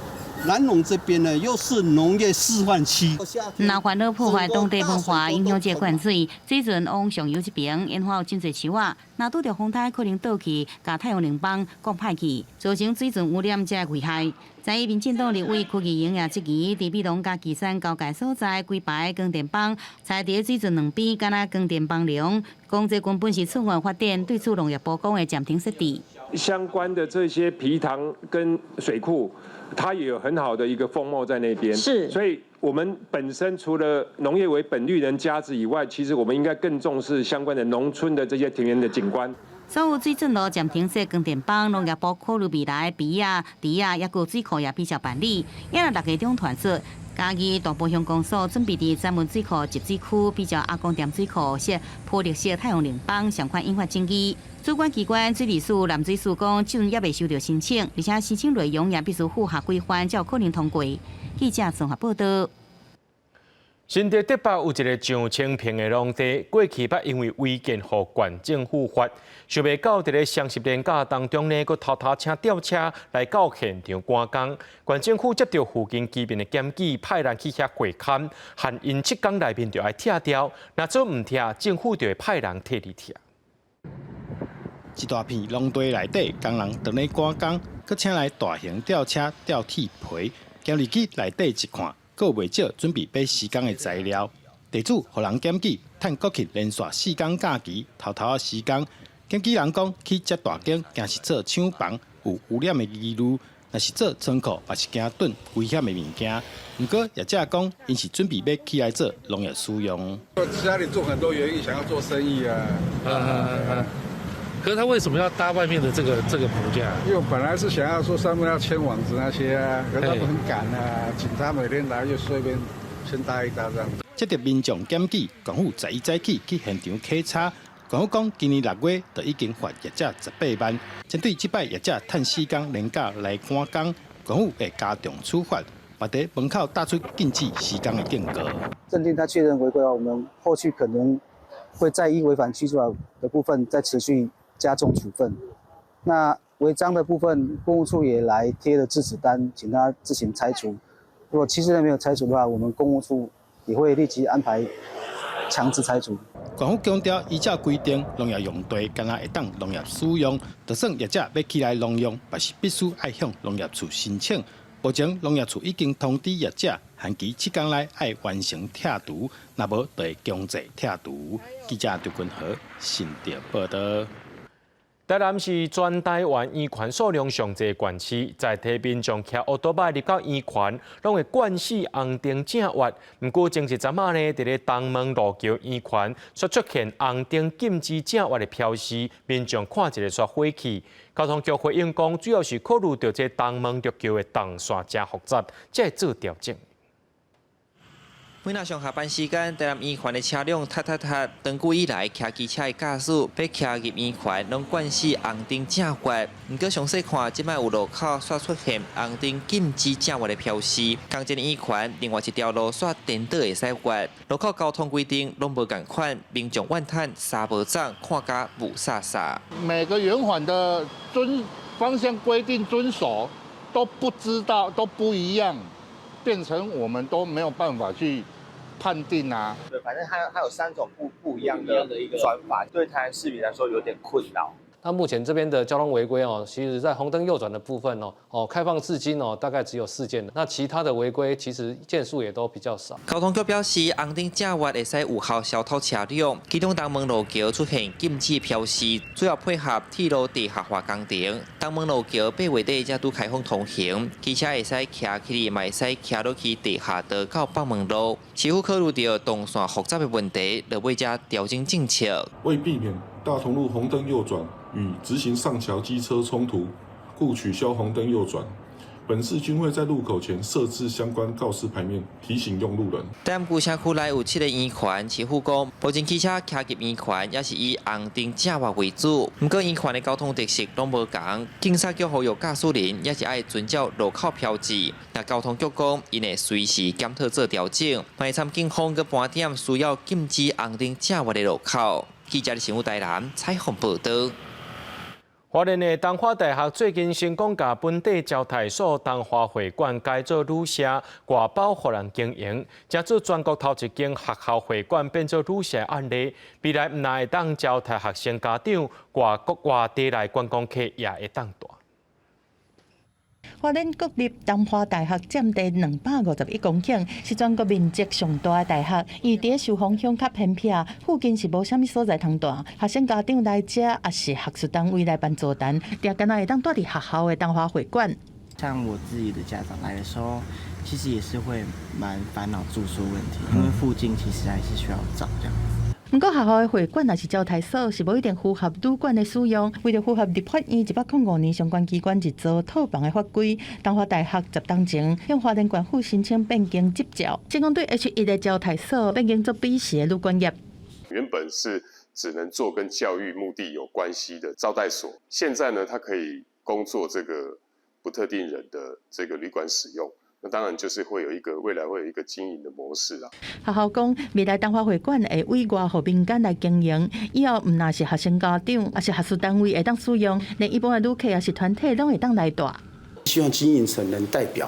南農這邊呢，又是農業示範區。若煩惱破壞當地文化，影響這灌水，水圳往上游這邊，引發有真濟樹仔，若拄著風颱，可能倒去，共太陽能板摃歹去，造成水圳污染這危害。在民進黨立委柯議員也質疑，佇美濃佮旗山交界所在規排光電板，踩佇水圳兩邊，敢若光電幫梁，講這根本是錯誤發展，對此農業部講會暫停設置。相關的這些埤塘跟水庫，它也有很好的一個風貌在那邊。是，所以我們本身除了農業為本、綠能加持以外，其實我們應該更重視相關的農村的這些田園的景觀。所有水圳路暫停設光電板，農業部考慮未來埤仔、池仔，抑閣水庫也比照辦理。也若六月中傳出，嘉義大埔鄉公所準備佇三門水庫集水區，比照阿公店水庫設鋪綠色太陽能板，相款引發爭議。主管機關水利署、南水署講，這陣猶未收著申請，而且申請內容也必須符合規範，才有可能通過。記者綜合報導。新竹竹北有一个上千坪的農地，過去捌因為違建予縣政府罰，想袂到佇咧雙十連假當中呢，閣偷偷請吊車來到現場趕工。縣政府接著附近居民的檢舉，派人去遐會勘，限𪜶7工內面就愛拆掉，若做毋拆，政府就會派人替你拆。一大片農地內底，工人佇咧趕工，閣請來大型吊車吊鐵皮，行入去內底一看，閣有袂少準備欲施工的材料。地主予人檢舉，趁國慶連續4工假期，偷偷仔施工。檢舉人講，起遮大間，驚是做廠房，有污染的疑慮；若是做倉庫，嘛是驚囤危險的物件。毋過業者講，𪜶是準備欲起來做農業使用。家裡種很多園藝，想要做生意啊。可是他為什麼要搭外面的這個棚架？因為本來是想要說上面要牽網子那些啊，可是他們很趕啊，警察每天來就隨便先搭一搭這樣。接著民眾檢舉，縣府十一早起去現場稽查。縣府講，今年6月就已經罰業者18萬。針對這擺業者趁4工連假來趕工，縣府會加重處罰，嘛佇門口打出禁止施工的警告。認定他確認違規，我們後續可能會再依違反區法的部分再持續加重處分。那違章的部分，工務處也來貼了制止單，請他自行拆除。如果7日內沒有拆除的話，我們工務處也會立即安排強制拆除。縣府強調，依照規定，農業用地干焦會當農業使用，就算業者欲起來農用，嘛是必須愛向農業處申請。目前農業處已經通知業者，限期7工內愛完成拆除，若無就會強制拆除。記者張君和新竹報導。台南是全台灣圓環數量上濟縣市，在地民眾騎歐多擺入到圓環，攏會慣勢紅燈正越。毋過前一陣仔呢，佇咧東門路橋圓環，煞出現紅燈禁止正越的標示，民眾看一下煞火氣。交通局回應講，主要是考慮著這東門陸橋的動線誠複雜，才會做調整。每若上下班時間，台南圓環的車輛塞塞塞。長久以來，騎機車的駕駛欲騎入圓環，攏慣勢紅燈正越。毋過詳細看，這擺有路口煞出現紅燈禁止正越的標示。仝一个圓環，另外一條路煞顛倒會使越。路口交通規定攏無仝款，民眾怨嘆衫無鏘，看甲霧煞煞。每個圓環的遵方向規定遵守都不知道，都不一樣。變成我們都沒有辦法去判定啊。對，反正它有三種不一樣的轉法，對台南市民來說有點困擾。那目前這邊的交通違規哦，其實在紅燈右轉的部分哦，開放至今哦，大概只有4件。那其他的違規其實件數也都比較少。交通局表示，紅燈正越會使有效消脫車輛，其中東門路橋出現禁止標示，主要配合鐵路地下化工程。東門路橋8月底才拄開放通行，機車會使騎起來，嘛會使騎落去地下道到北門路。市府考慮著動線複雜的問題，落尾才調整政策。為避免大同路紅燈右轉與直行上橋機車衝突，故取消紅燈右轉。本市均會在路口前設置相關告示牌面，提醒用路人。台南舊城區內有7個圓環，市府講，目前機車騎入圓環也是以紅燈正越為主。毋過圓環的交通特色攏無仝，警察局呼籲駕駛人也是愛遵照路口標誌。若交通局講，𪜶會隨時檢討做調整，嘛會參警方閣盤點需要禁止紅燈正越的路口。記者新聞台南採訪報導。花蓮的東華大學最近成功共本地招待所東華會館改做旅社，外包予人經營，成做全國頭一間學校會館變做旅社案例。未來毋但會當招待學生家長，外國外地來觀光客也會當蹛。花蓮國立東華大學佔地251公頃，是全國面積上大的大學。伊佇壽豐鄉較偏僻，附近是無啥物所在通蹛。學生家長來遮，抑是學術單位來辦座談，定敢若會當蹛佇學校的東華會館。像我自己的家長來的時候，其實也是會蠻煩惱住宿問題，因為附近其實還是需要找這樣。毋過學校的會館抑是招待所，是無一定符合旅館的使用。為著符合立法院105年相關機關日租套房的法規，東華大學10冬前向花蓮縣府申請變更執照，成功對 H1的招待所變更做彼時的旅館業。原本是只能做跟教育目的有關係的招待所，現在呢，它可以供做這個不特定人的這個旅館使用。那當然就是會有一個未來會有一個經營的模式啦。學校講，未來東華會館會委外予民間來經營，以後毋但是學生家長，抑是學術單位會當使用，連一般的旅客抑是團體攏會當來蹛。希望經營層能代表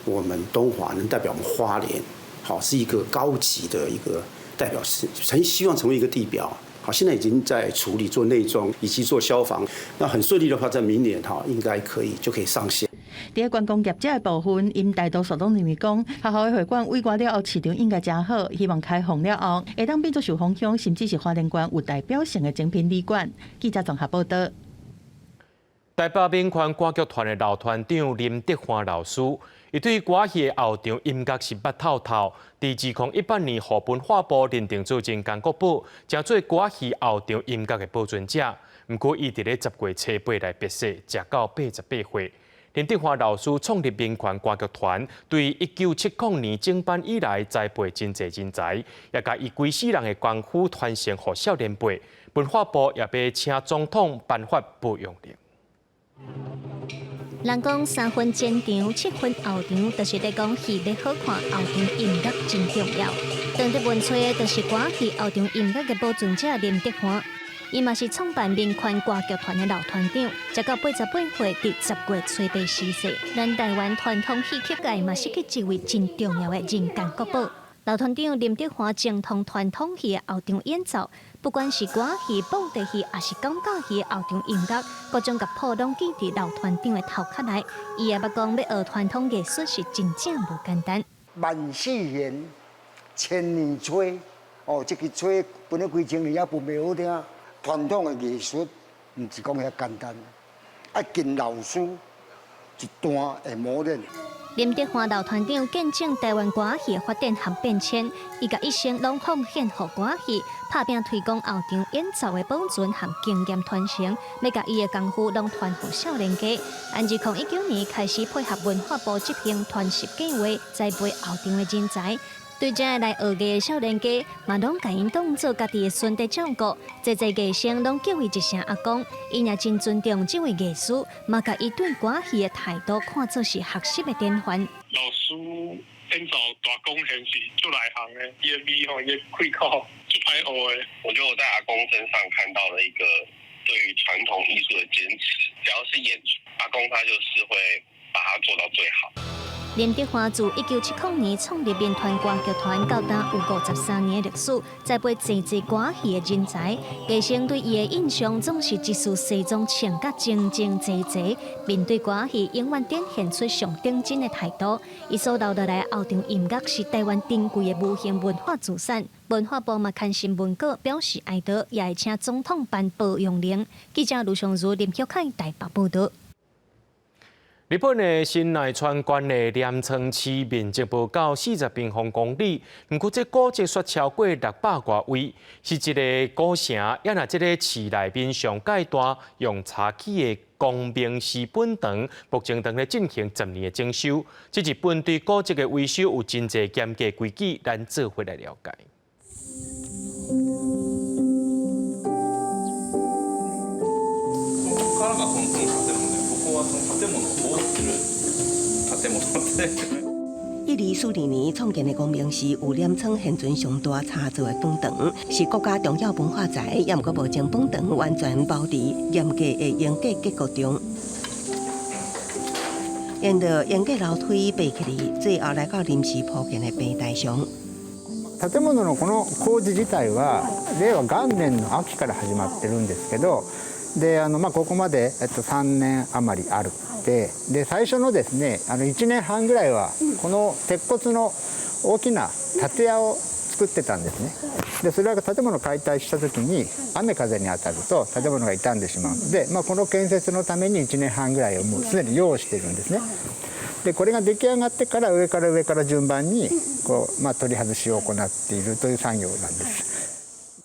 我們東華，能代表我們花蓮，好，是一個高級的一個代表，是很希望成為一個地標。好，現在已經在處理做內裝以及做消防，那很順利的話，在明年哈應該可以就可以上線。佇觀光業者的部分，𪜶大多數攏認為講，學校的會館委外了後，市場應該誠好，希望開放了後，會當變做壽豐鄉，甚至是花蓮縣有代表性的精品旅館。記者綜合報道。台北民權歌劇團的老團長林德歡老師，伊對歌仔戲的後場音樂是捌透透。佇2018年，予文化部認定做人間國寶，成做歌仔戲後場音樂的保存者。毋過，伊佇咧10月初八來縊世，食到88歲。林德歡老師創立民權歌劇團，對1970年整班以來栽培真濟人才，也共伊規世人的功夫傳承予少年輩。文化部也欲請總統頒發褒揚令。人講三分前場，七分後場，就是咧講戲欲好看，後場音樂真重要。當佇文吹的，就是歌戲後場音樂的保存者林德歡，伊嘛是創辦民權歌劇團的老團長，食到88歲，佇10月初八逝世。咱台灣傳統戲曲界嘛失去一位真重要的人間國寶。老團長林德歡精通傳統戲的後場演奏，不管是歌戲、布袋戲，抑是感覺戲的後場音樂，各種樂譜攏記佇老團長的頭殼內。伊也捌講，欲學傳統藝術是真正無簡單。萬世弦，千年吹，哦，這个吹分了幾千年也分袂好聽。傳統的藝術毋是講遐簡單，愛跟老師一段的磨練。林德歡老團長見證台灣歌戲的發展和變遷，伊共一生攏奉獻予歌戲，拍拚推廣後場演奏的保存和經驗傳承，欲共伊的功夫攏傳予少年家。按2019年開始配合文化部執行傳習計劃，栽培後場的人才。對這來學藝的少年家，嘛攏共𪜶當做家己的孫佇照顧，濟濟藝生攏叫伊一聲阿公，伊也真尊重這位藝師，嘛共伊對歌戲的態度看作是學習的典範。老師演奏大弓弦是足內行的，伊的味吼，伊的氣口足歹學的。我覺得我在阿公身上看到了一個對於傳統藝術的堅持，只要是演出，阿公他就是會把它做到最好。林德歡自1970年創立民權歌劇團，到今有53年的歷史，栽培濟濟歌戲的人才。藝生對伊的印象總是一束西裝穿甲整整齊齊，面對歌戲永遠展現出上頂真的態度。伊所留落來後場音樂是台灣珍貴的無形文化資產。文化部嘛刊新聞稿表示哀悼，也會請總統頒褒揚令。記者盧尚如、林玉凱台北報道。日本的神奈川縣的鎌倉市面積無夠40平方公里，毋過這古蹟卻超過600外位，是一个古城，也若這个市內面上蓋大用柴起的光明寺本堂，目前正咧進行10年的整修。這日本對古蹟的維修有真濟嚴格規矩，咱做伙來了解。 1242年創建的光明寺有鎌倉現存上大柴造的本堂，是國家重要文化財，也毋過目前本堂完全保持嚴格的營建結構中。沿著營建樓梯爬起來，最後來到臨時鋪建的平台上。建物のこの工事自體は令和元年の秋から始まってるんですけど、でまあここまで3年余りある。で最初のですね1年半ぐらいはこの鉄骨の大きな建屋を作ってたんですね。でそれは建物を解体した時に雨風に当たると建物が傷んでしまうので、まあ、この建設のために1年半ぐらいをもうすでに要してるんですね。でこれが出来上がってから上から上から順番にこう、まあ、取り外しを行っているという作業なんです。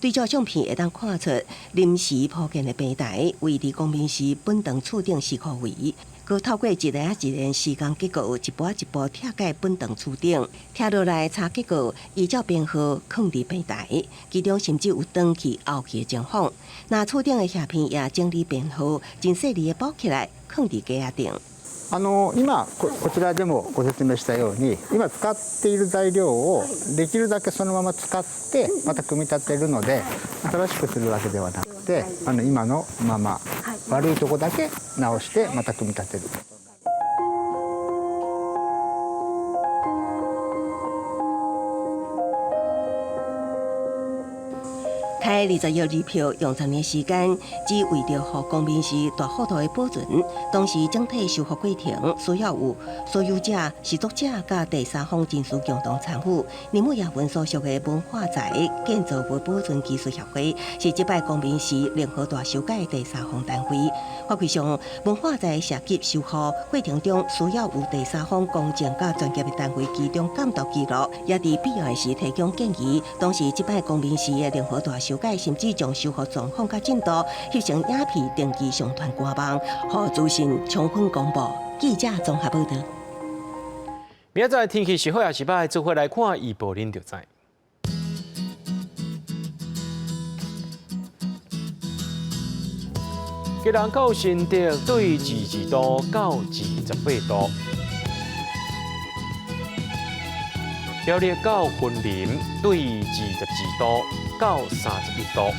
對照相片會當看出，臨時鋪建的平台位佇光明寺本堂厝頂四箍位，閣透過一個一個施工結構，一步一步拆解本堂厝頂，拆落來柴結構依照編號囥佇平台，其中甚至有斷去、凹去的情況。那厝頂的瓦片也整理編號，真細膩的包起來，囥佇架仔頂。今こちらでもご説明したように、今使っている材料をできるだけそのまま使ってまた組み立てるので、新しくするわけではなくて、今のまま悪いとこだけ直してまた組み立てる。開20億支票，用10年時間，只為著予光明寺大幅度的保存。當時整體修復過程需要有所有者、拾得者佮第三方人士共同參與。鈴木亞文所屬的文化財建造物保存技術協會是這擺光明寺聯合大修改的第三方單位。法規上，文化財涉及修復過程中，需要有第三方公正佮專業的單位其中監督記錄，也佇必要時提供建議。當時這擺光明寺的聯合大修改，甚至將修復狀況佮進度翕成影片，定期上傳官網，予資訊充分公布。記者綜合報導。明仔載天氣是好抑是䆀，做伙來看預報，恁就知。基隆到新竹對22度到28度，苗栗到雲林對22度到31度，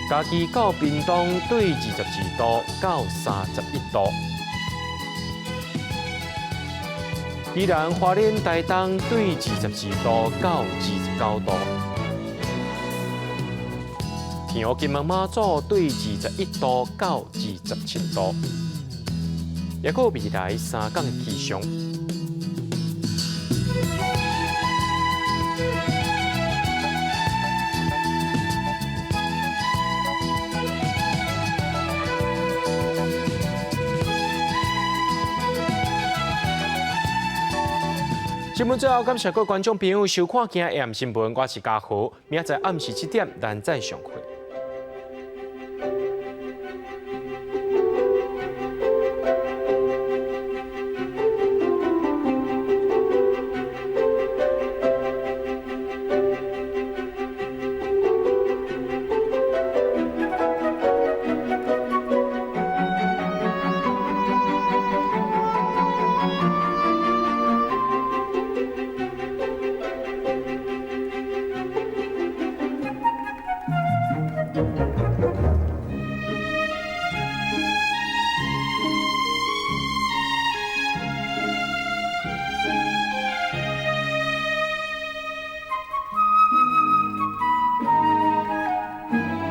嘉義到屏東對22度到31度，宜蘭花蓮台東對22度到29度，天后金門馬祖對21度到27度，抑閣未來3工的氣象。新聞最後，感謝各位觀眾朋友收看今日的新聞，我是嘉豪，明仔載暗時7點，咱再相會。